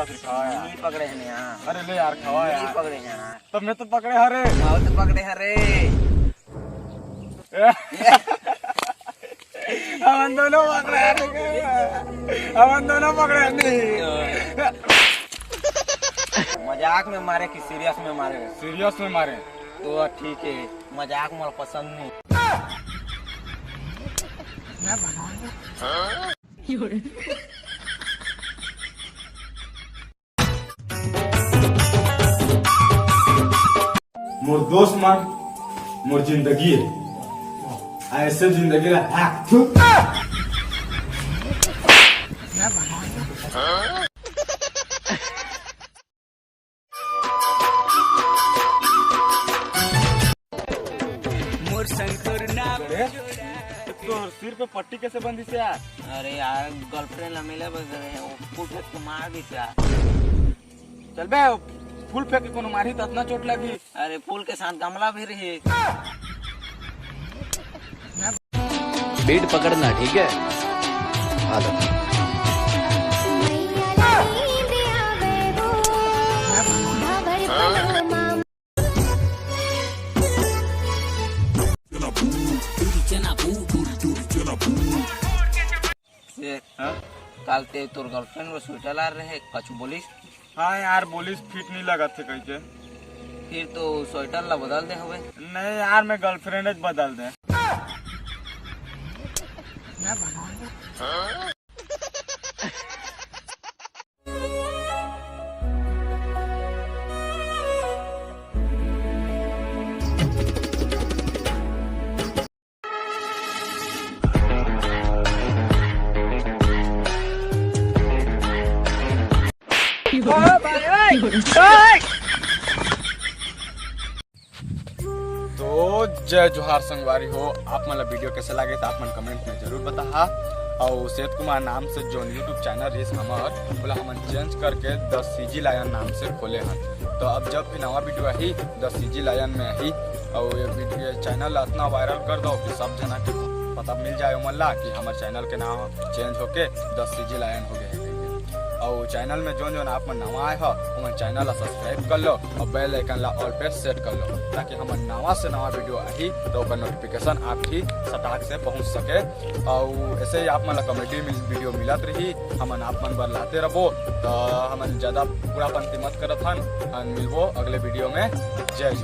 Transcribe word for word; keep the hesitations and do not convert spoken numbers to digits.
फिर खावा यार। नहीं पकड़े हैं यहाँ। अरे ले यार, खावा नहीं यार। पकड़े हैं यहाँ। तब मैं तो पकड़े हरे। हाँ, तो पकड़े हरे। ए। हमन दोनों पकड़े हरे। हमन दोनों पकड़े नहीं। मजाक में मारे कि सीरियस में मारे? सीरियस में मारे। तो ठीक है, मजाक मोला पसंद नहीं। मोर दोस्त मन, मोर जिंदगी है। ऐसे जिंदगी ला हैक थू। मोर संग तोर नाम। अरे, तोर सिर पे पट्टी कैसे बंधिस यार? अरे यार, गर्लफ्रेंड ला मिले बर गए हैं, वो फुल फेंक के मार दिस यार। चल बे, फुल फेंक के कोनो मारही तो इतना चोट लगी। अरे, फूल के साथ गमला भी रही। बीट पकड़ना, ठीक है? आ लो। से, हाँ? काल ते तोर गर्लफ्रेंड वो स्वेटर ला रहे, कछु बोलिस? हाँ यार, बोलिस फिट नहीं लगत थे कह के। फिर तो स्वेटर ला बदल दे हवे। नहीं यार, मैं गर्लफ्रेंड बदल दे। तो जय जोहार संगवारी हो, आप मन ला वीडियो कैसे लागे तो आप मन कमेंट में जरूर बताहा। और सेठ कुमार नाम से जो YouTube चैनल रहिस हमर, ओला हमन चेंज करके द सीजी लायन नाम से खोले हन। तो अब जब भी नवा वीडियो आही, द सीजी लायन में आही। और ये वीडियो, चैनल ला इतना वायरल कर दो कि सब जना के पता मिल जाए ओमन ला कि हमर चैनल के नाम चेंज होके द सीजी लायन हो गए है। और चैनल में जोन जोन आप मन नवा आए हो, ओमन चैनल ला सब्सक्राइब कर लो और बेल आइकन ला ऑल पे सेट कर लो, ताकि हमर नवा से नवा वीडियो आही तो ओकर नोटिफिकेशन आप ही सटाक से पहुंच सके। और ऐसे ही आप मन ला कॉमेडी मिल-, वीडियो मिलत रही, हमन आप मन बर लाते रहो। तो हमन ज्यादा बुढ़ापंती मत करत हन, अन मिलबो अगले वीडियो में। जय जोहार।